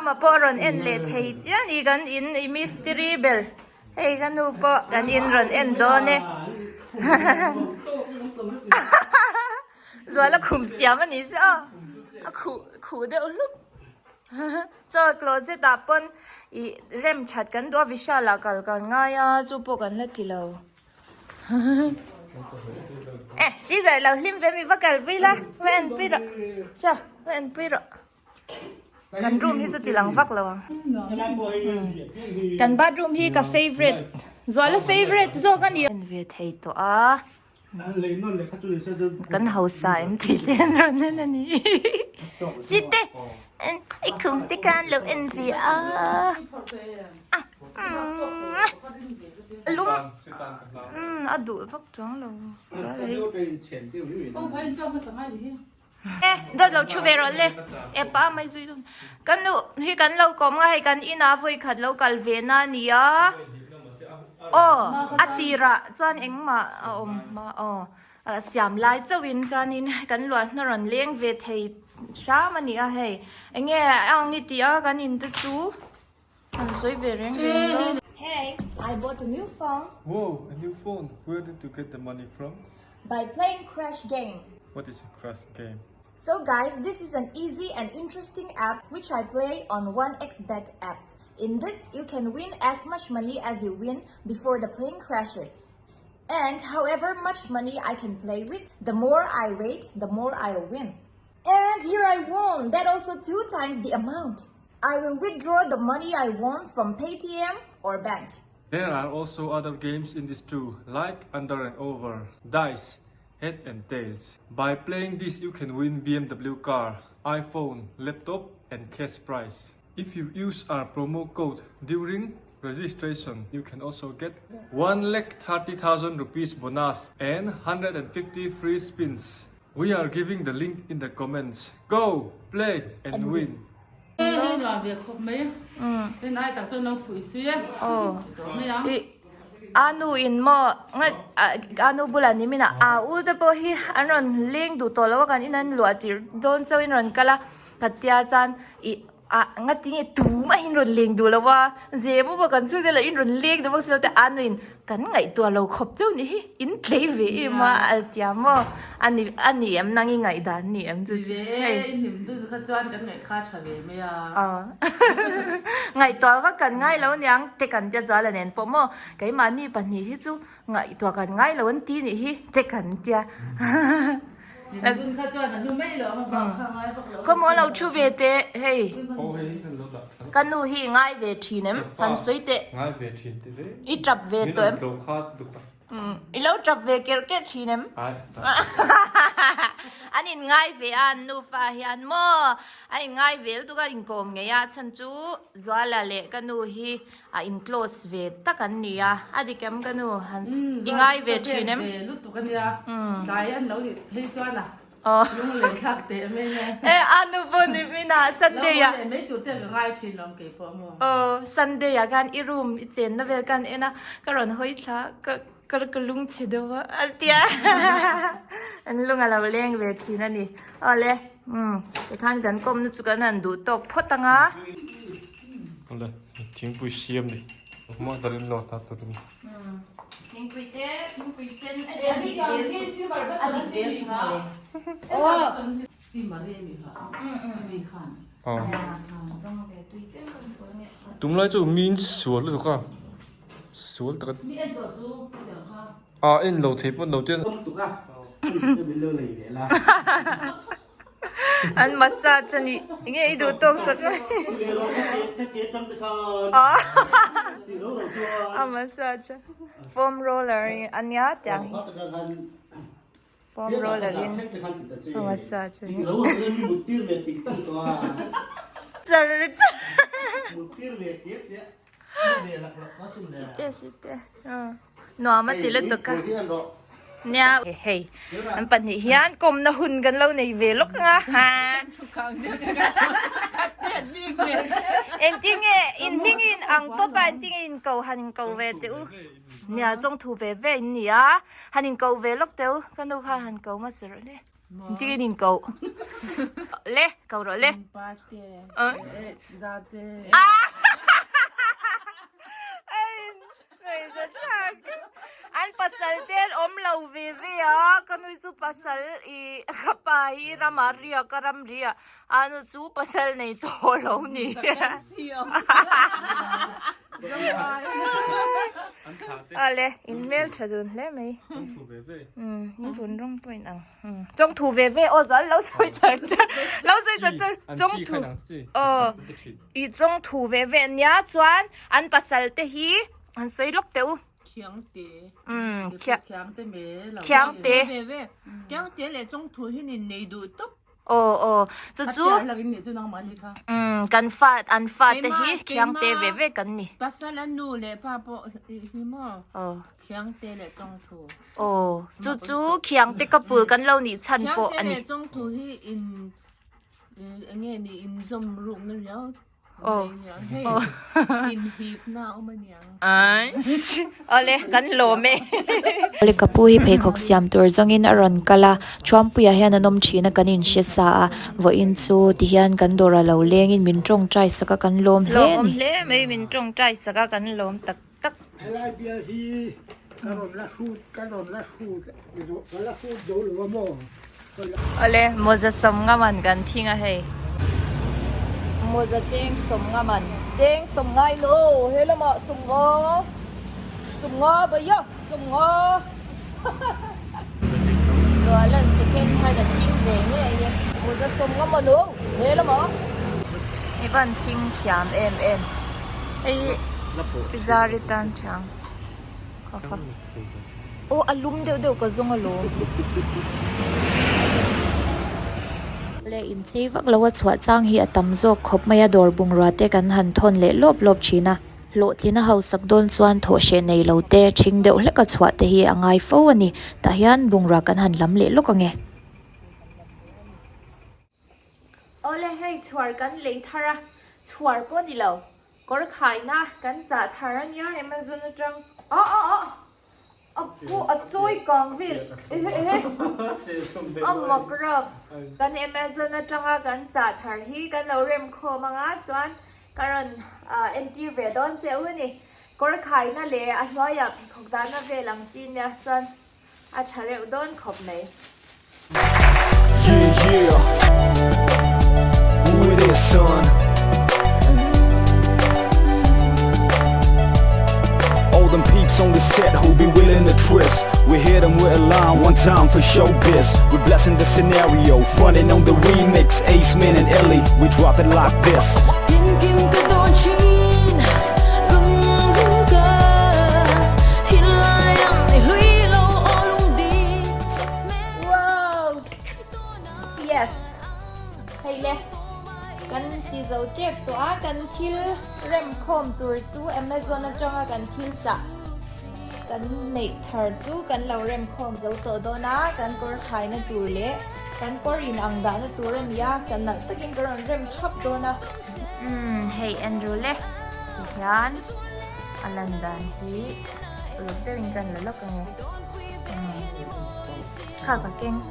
Mama pawh rawn en leh thei chiah ni kan in i mistiri ber hei ka nu pawh kan in rawn en dawn e Zuala khum siam a ni se aw a khuh khuh deuh hlup chaw closet ah pawn ih rem that kan duh a Vishal ah kal kan ngai a chu pawh kan la ti lo. Eh, Caesar lo hlim ve mi va kal pui la, va en pui rawh. Cha, va en pui rawh. Kan room hi chu ti lang vak lo ang. Kan bathroom hi ka favorite. Zuala favorite zawk a ni. En ve thei tawh a. Kan hausa em tih te an rawn en a ni. Site, i khum te khan lo en ve a. Lum a duh vak chuang lo e dawt lo thu ve rawh le e pa mai zui dawn ka nu hi kan lo kawm nga hei kan inah vawi khat lo kal ve na a ni a aw a tirah chuan engmah a awm hma aw siam lai chauhin chuanin kan luah hna rawn leng ve thei hram a ni a hei enge ang ni tih a kan in te chu. An sawi ve reng reng lo. Hey, I bought a new phone. Whoa, a new phone. Where did you get the money from? By playing Crash Game. What is a Crash Game? So guys, this is an easy and interesting app which I play on 1xBet app. In this, you can win as much money as you win before the plane crashes. And however much money I can play with, the more I wait, the more I'll win. And here I won, that also two times the amount. I will withdraw the money I won from Paytm or bank. There are also other games in this too, like Under and Over, Dice, Head and Tails. By playing this you can win BMW car, iPhone, laptop and cash prize. If you use our promo code during registration, you can also get 1 lakh 30,000 rupees bonus and 150 free spins. We are giving the link in the comments. Go, play and win. Hei nuam ve khawp mai. Rin ai tak chuan lo phui sui e. Aw. I anu in maw ngat anu bulah ni min a a u te pawh hi an rawn leng duh tawh lo a kan in an luah tirh dawn chauhin rawn kal a ka tia chuan ih ah ngati nge tumah hi in rawn leng duh lo a zem u kan chhung te lah in rawn leng duh bawk si lo te anu in kan ngaihtuah lo khawp chauh ni hi in tlei ve em a a tia maw ani ani em nang i ngaihdan ni em chu chu hei i hlim dun kha chuan kan ngaih kha tha ve mai a ngaihtuah vak kan ngai lo niang te kan tia zuala nen pawh maw keimahni pahnih hi chu Ngaihtuah kan ngai lo an ti nih hi te kan tia. Dun kha chuan a hlu mai lo ang bak kha ngai vak lo. Ka maw lo thu ve teh hei. Ka nu hi ngai ve thin em han sawi teh. Ngai ve thin te ve. I tap ve tawh em. Min rawn tlo kha duk a. I lo tap ve kerh kerh thin em. Ai. An in ngai ve a an nufa hian maw an in ngai ve lutuk a inkawm ngei a chhan chu Zuala leh ka nu hi A in close ve tak an ni a, a dik em ka nu? Han i ngai ve thin em? Ve lutuk a nia, tlai an lo nih phei chuan a lung len thlak teh em em e. E a nu pawh ni min a Sunday ah. Lo haw leh mai tur te ka ngai thin lawm kei pawh maw. Aw Sunday ah khan i room i chenna vel khan en a, ka rawn hawi thla ka ka ka lung chhe deuh a a tia an lung a lo leng ve thin a ni. Awle umm tikhan kan kawmna chu kan han duh tawk phawt ang a. Awle thingpui siam ni mah tarin lo ta turin. Thingpui te thingpui sen a dik vel a dik vel thung ale. Tumlai chu min sual lutuk a sual tak a en lo thei pawn lo te An massage a nih nge i duh tawk sak mai. A massage a foam roller a nia tiang hi foam roller in a massage a ni. Char char. Site site nuam a ti lutuk a nia hei an pahnih hian kawmna hun kan lo nei ve lawk ang a ha engtin nge in hming in ang tawp a engtin nge in ko han in ko ve teh u nia chawngthu ve ve in ni a han in ko ve lawk teh u ka nu khan han ko hmasa rawh le. Engtin in ko le ko rawh le. Parte zate. An pasal te an awm lo ve ve a ka nui chu pasal i ka pa hi rama ria ka ram ria a nu chu pasal nei tawh lo ni. Ale in hmel tha dun hle mai. Um in vun rawng pawh in ang. Chawng thu ve ve aw zal lo sawi char char lo sawi char char chawng thu aw i chawng thu ve ve ania chuan an pasal te hi an sawi lawk teh u Khiang te um khiang te me lo khiang te ve ve khiang te leh chawng thu hi nin nei duh tawp Aw aw chu chu umm kan fa an fa te hi Khiangte ve ve kan ni. Pasal a nu leh pa pawh hi maw Khiangte leh Chawngthu. Aw chu chu Khiangte couple kan lo nih chhan pawh a ni. Khiangte leh Chawngthu hi in eng nge ni in zawm rukna riau Aw hei in hipna a awm aniang. Awle kan lawm e. Awle ka pu hi pheikhawk siam tur zawngin a rawn kal a, Thuampuiah hian an awm thin a kan inhre sa a, vawiin chu tihian kan dawr a lo lengin min tawngtai sak a kan lawm hle a ni. Lawm hle mai min tawngtai sak a kan lawm tak tak. Helai bial hi ka rawn la hrut ka rawn la hrut ka la hrut zo lo a maw? Awle mawza sawmnga man kan thing a hei. Mawza cheng sawmnga man cheng sawmngai lo he lamah sawmnga sawmnga bawih a sawmnga Luah lan second hand a thing ve ngei e. Mawza sawmnga man aw he lamah. I van thing thiam em em hei hi zari tan thiang. Kha kha. Aw a lum deuh deuh ka zawng alawm. Le inchei vak lo a chhuah chang hi a tam zawk khawp mai a dawr bungrua te kan han thawn leh lawp lawp thin a. Hlawhtlin a hausak dawn chuan thawhhreh nei lo te ṭhing deuh hlek a chhuah te hi a ngai fo a ni. Tah hian bungrua kan han lam leh lawk ang e. Awle hei chhuar kan lei thar a, chhuar pawh ni lo, kawr khaina kan chah thar a nia Amazon atang ah ah ah a pu a chawi kang vel ehe ehe a mak rap kan Amazon atanga kan chah thar hi kan lo rem khawm anga chuan ka rawn entir ve dawn che u a ni, kawr khaina leh a hnuaiah pheikhawk dahna vel ang chi nia chuan. A tha reuh dawn khawp mai. Yeah yeah Who it is son All them peeps on the set who be willing to twist We hit them with a line one time for showbiz We blessing the scenario Fronting on the remix Ace Man and Ellie We drop it like this Wow! Yes! Hei le, kan ti zo tep tawh a, kan thil rem khawm tur chu Amazon atanga kan thil chah kan neih thar chu kan lo rem khawm zo tawh dawn a, kan kawr khaina tur leh kan kawr in ang dahna tur a ni a, kan nalh takin ka rawn rem thap dawn a. Umm hei Andrew le tihian a lan dan hi uluk deuhin ka han la lawk ange kha ka keng.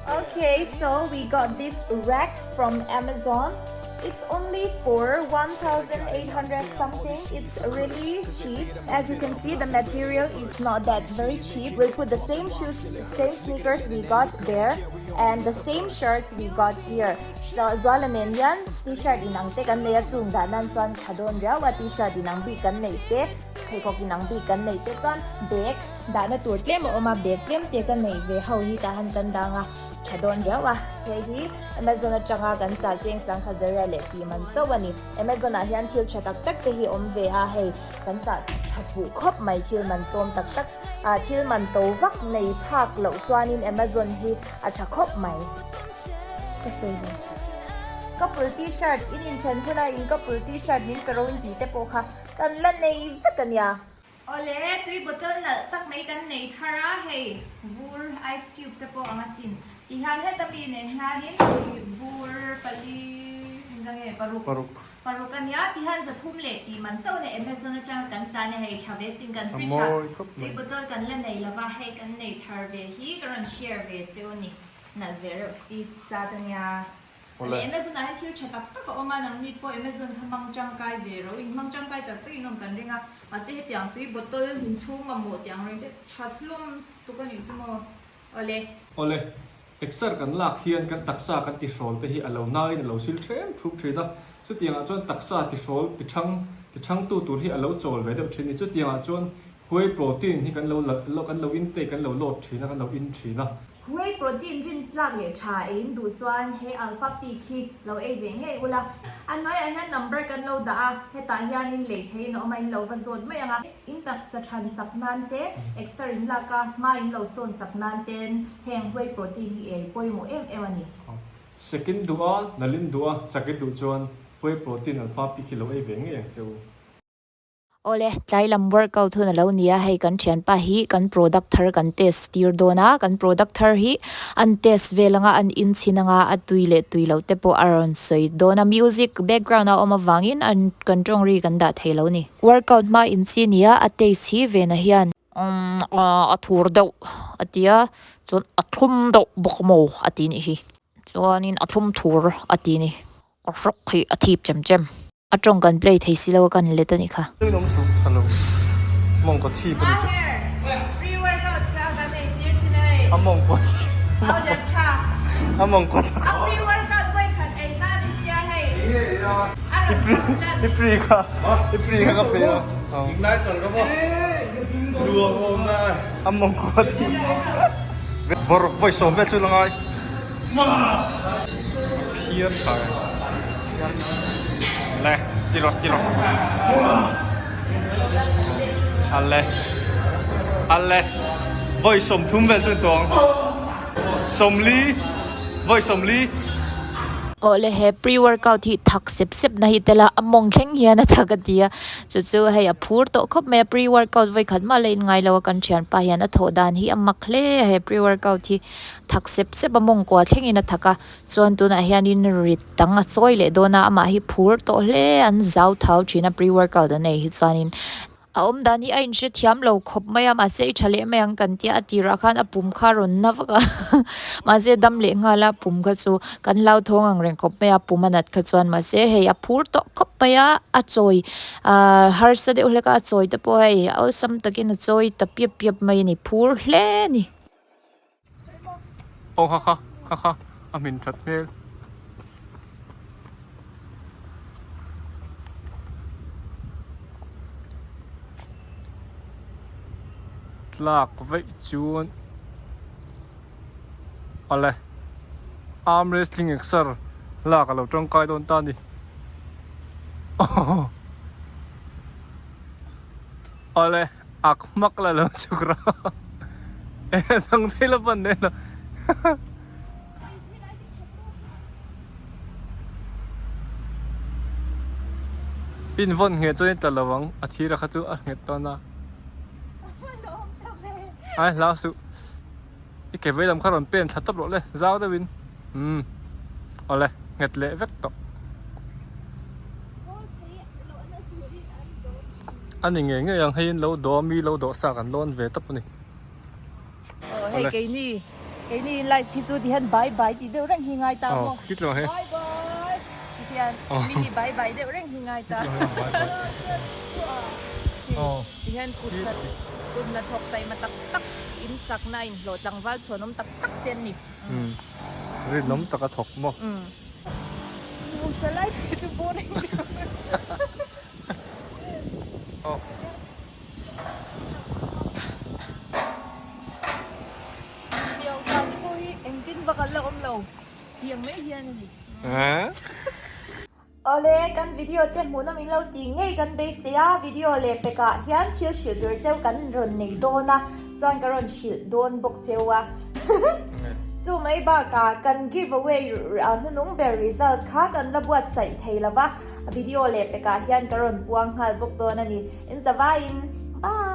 Okay, so we got this rack from Amazon. It's only for 1800 something. It's really cheap. As you can see, the material is not that very cheap. We'll put the same shoes, same sneakers we got there and the same shirts we got here. So zuala nen hian t-shirt inang te kan nei a chung dah nan chuan tha dawn riau a t-shirt inang bik kan neih te pheikhawk inang bik kan neih te chuan bag Dahna tur tlem a awm a, bag tlem te ka neih ve ho hi tah han kan dang a, tha dawn riau a. Hei hi Amazon atanga kan chah cheng sangkha zaria leh tih man chauh a ni. Amazon ah hian thil tha tak tak te hi awm ve a, hei kan chah tha fuh khawp mai thil man tlawm tak tak ah thil man to vak nei phak loh chuanin Amazon hi a tha khawp mai. Ka sawi lo. Couple t-shirt in inthen huna in couple t-shirt min pe ro in tih te pawh kha kan la nei vek a nia. Awle, tui bottle nalh tak mai kan nei thar a, hei vur ice cube te pawh ang asin. Tihian heta mi nen hianin tui vur pali engzah nge paruk. Paruk. Paruk a nia tihian 300 leh tih man chauh a nia Amazon atanga kan chan a hei tha ve sin kan fridge ah tui bottle kan la nei lova hei kan nei thar ve hi ka rawn share ve cheu a ni nalh ve reuh si sat a nia leh Amazon ah hian thil tha tak tak a awm a nangni pawh Amazon kha hmang tangkai ve ro in hmang tangkai tak tak in awm kan ring a mahse hetiang tui bottle inchhung mamawh tih ang reng te tha hlawm tuk a nih chu maw awle. Awle, Exer kan lak hian kan taksa kan tihrawl te hi a lo nain a lo sil ṭhem ṭhup ṭhin a, chutiangah chuan taksa tihrawl tiṭhang tiṭhangtu tur hi a lo chawl ve deuh ṭhin a ni. Chutiangah chuan whey protein hi kan lo la kan lo intake kan lo load ṭhin a, kan lo in ṭhin a. Whey protein rin tlak leh ṭha ei in duh chuan he alpha peak hi lo ei ve ngei ula. A hnuaiah hian number kan lo dah a, hetah hianin lei theiin a awm a, in lo va zawt mai ang a. In taksa than chak nan te, exer in lak a, hma in lo sawn chak nan ten heng whey protein hi ei pawimawh em em a ni. Second duh a, nalin duh a, chak i duh chuan whey protein alpha peak hi lo ei ve ngei ang che u. Awle, tlai lam workout hun a lo ni a, hei kan thianpa hi kan product thar kan test tir dawn a, kan product thar hi an test vel anga an inchhin anga a tui leh tui loh te pawh a rawn sawi dawn a, music background a awm avangin an kan tawng ri kan dah thei lo a ni. Workout hma in chi nia a taste hi vena hian. Umm a thur deuh a ti a chuan a thlum deuh bawk maw a ti nih hi chuanin a thlum thur a ti ni a hrawk hi a thip chem chem a tawng kan play thei si lo a kan let a nih kha. Rinawm suh tha lo mawngkaw thip a ni chu. A mawngkaw a mawngkaw I pri kha i pri kha ka pe a Igniter ka maw nuam awm na a mawngkaw thip vawr vawi sawm vel chu la ngai phiar tha le ti rawh ti rawh a le a le vawi 30 vel chu ni tawh ang 40 vawi 40. Awle he pre workout hi thak sep sep na hi tel a a mawng thleng hian a thak a ti a chu chu hei a phur tawh khawp mai a pre workout vawi khat mah la in ngai lo a kan thianpa hian a thawh dan hi a mak hle a he pre workout hi thak sep sep a mawng kua thleng in a thak a chuan tunah hianin rit dang a chawi leh dawn a amah hi phur tawh hle a an zau thau thin a pre workout an ei hi chuanin. A awm dan hi a inhre thiam lo khawp mai a, mahse i tha leh mai ang kan tia a tirah khan a pum kha a rawn na vak a mahse dam leh nghal a pum kha chu kan hlauthawng ang reng khawp mai a pum a nat kha chuan mahse hei a phur tawh khawp mai a a chawi ahh harsa deuh hlek a a chawi te pawh hei awlsam takin a chawi ta piap piap mai a ni phur hle a ni. Aw kha kha kha kha a hmin that hmel. Tlak veih chuan awle arm wrestling exer lak alo tangkai dawn ta a ni awle. Ak hmak la lo chuk rawh e dang thei la pan nen a in vawn nghet chuan i tla lo ang a thir a kha chu a nghet dawn a ai hlau suh i ke vei lam kha rawn pen thla tawp rawh le zau deuh in umm awle nghet leh vek tawh. A ni ngei ngei ang hei in lo dawh a mi lo dawh sa kan lawn ve tawp a ni. Aw hei keini keini life hi chu tihian bye bye tih deuh reng hi ngai ta maw. Bye bye ti hian mi hi bye bye deuh reng hi ngai ta. Tihian kut hna kut hnathawk taima tak tak in sakna a inhlawh tlangval chhuanawm tak tak te an ni. Rinawm taka thawk maw. Musa life hi chu boring deuh. Aw. Miau sa te pawh hi engtin vak an la awm lo tiang mai hian a ni. Awle, kan video te hmuhnawm in lo tih ngei kan beisei a, video leh pekah hian thil hrilh tur cheu kan rawn nei dawn a, chuan ka rawn hrilh dawn bawk cheu a. Chu mai bakah kan give away hnunung ber result kha kan la buatsaih thei lo va, video leh pekah hian ka rawn puang nghal bawk dawn a ni. In zavaiin, bye!